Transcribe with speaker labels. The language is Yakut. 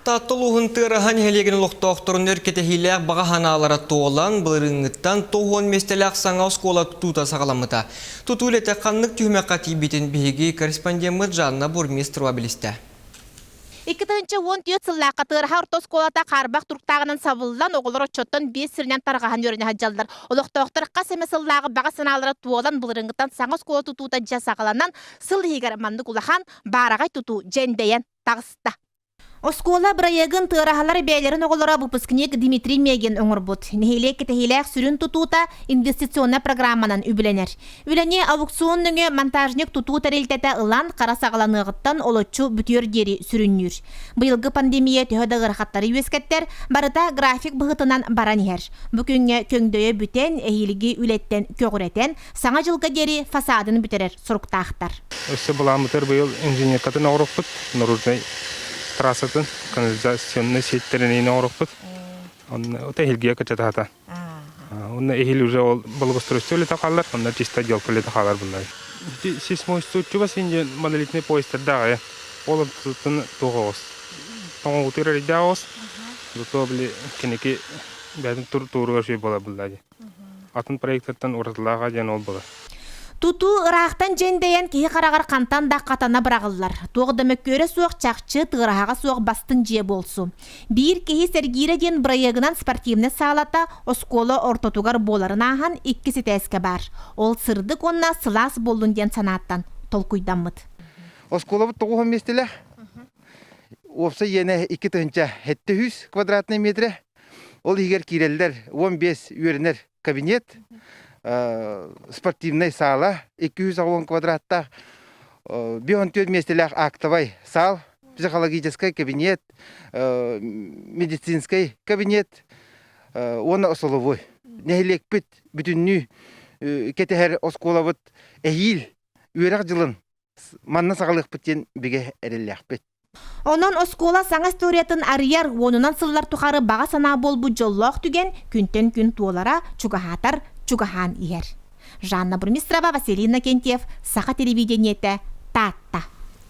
Speaker 1: Таатта улууһун Тыараһа нэһилиэгин олохтоохторун өр кэтэһиилээх баҕа санаалара туолан, былырыыҥҥыттан 90 миэстэлээх саҥа оскуола тутуута саҕаламмыта. Тутуу үлэтэ ханнык түһүмэххэ тиийбитин биһиги корреспондеммыт Жанна Бурмистрова билистэ.
Speaker 2: 2014 сыллаахха Тыараһа орто оскуолата хаарбах туруктааҕынан сабыллан, оҕолор оччоттон биэс сиринэн тарҕаһан үөрэнэ сылдьаллар. Олохтоохтор хас эмэ сыллааҕы баҕа санаалара туолан, былырыыҥҥыттан саҥа оскуола тутуута дьэ саҕаланан, сыл иһигэр маннык улахан, баараҕай тутуу дьэндэйэн таҕыста. Оскуола бырайыагын тыараһалар бэйэлэрин оҕолоро выпускник Дмитрий Мегин оҥорбут. Нэһилиэк кэтэһиилээх сүрүн тутуута инвестиционнай программанан үбүлэнэр. Үлэни аукцион нөҥүө монтажник тутуу тэрилтэтэ ылан хара саҕаланыаҕыттан олоччу бүтүөр диэри сүрүннүүр. Быйылгы пандемия төһө да ыарахаттары үөскэттэр, барыта график быһыытынан баран иһэр. Бу күҥҥэ көҥдөйө бүтэн, эһиилги үлэттэн көҕүрэтэн, Саҥа дьылга диэри фасадын бүтэрэр соруктаахтар.
Speaker 3: Өссө былааммытыгар быйыл инженеркатын оҥоруохпут, наружнай трассатын, канализационнай сетьтэрин оҥоруохпут. Онно это эһилгигэ кыччатаата. Онно эһил уже ол благоустройство үлэтэ хаалар, онно чисто отделка үлэтэ хаалар буллар. Ити сейсмоустойчивость диэн монолитный поезтардаах ол онтутун туох оҕус. Тоҥоҕутугар эрийдээх оҕус. Зато били кэники бэйэтин тур туругар үчүгэй буолар булла дии. Атын проектартан уратылааҕа диэн ол буолар.
Speaker 2: Тутуу ыраахтан дьэндэйэн киһи хараҕар хантан да хатана быраҕыллар. Туох да мөккүөрэ суох чахчы, тыараһаҕа суох бастыҥ дьиэ буолсу. Биир киһи сэргиирэ диэн бырайыагынан спортивнай саалата оскуола ортотугар буоларын ааһан иккис этээскэ баар. Ол сырдык уонна сылаас буоллун диэн санааттан толкуйдаммыт.
Speaker 4: Оскуолабыт 90 миэстэлээх. Уопсай иэнэ 2700 квадратнай метрэ. Ол иһигэр киирэллэр 15 үөрэнэр кабинет, спортивнай саала 280 квадраттаах, 54 миэстэлээх актовай саал, психологическай кабинет, медицинскэй кабинет уонна остолобуой. Нэһилиэкпит бүтүннүү кэтэһэр оскуолабыт эһиил үөрэх дьылын манна саҕалыахпыт диэн бигэ эрэллээхпит.
Speaker 2: Онон оскуола саҥа историятын арыйар уонунан сыллар тухары баҕа санаа буолбут дьоллоох түгэн күнтэн күн туолара чугаһаатар чугаһаан иһэр. Жанна Бурмистрова, Василий Иннокентьев, Саха телевидениетэ, Таатта.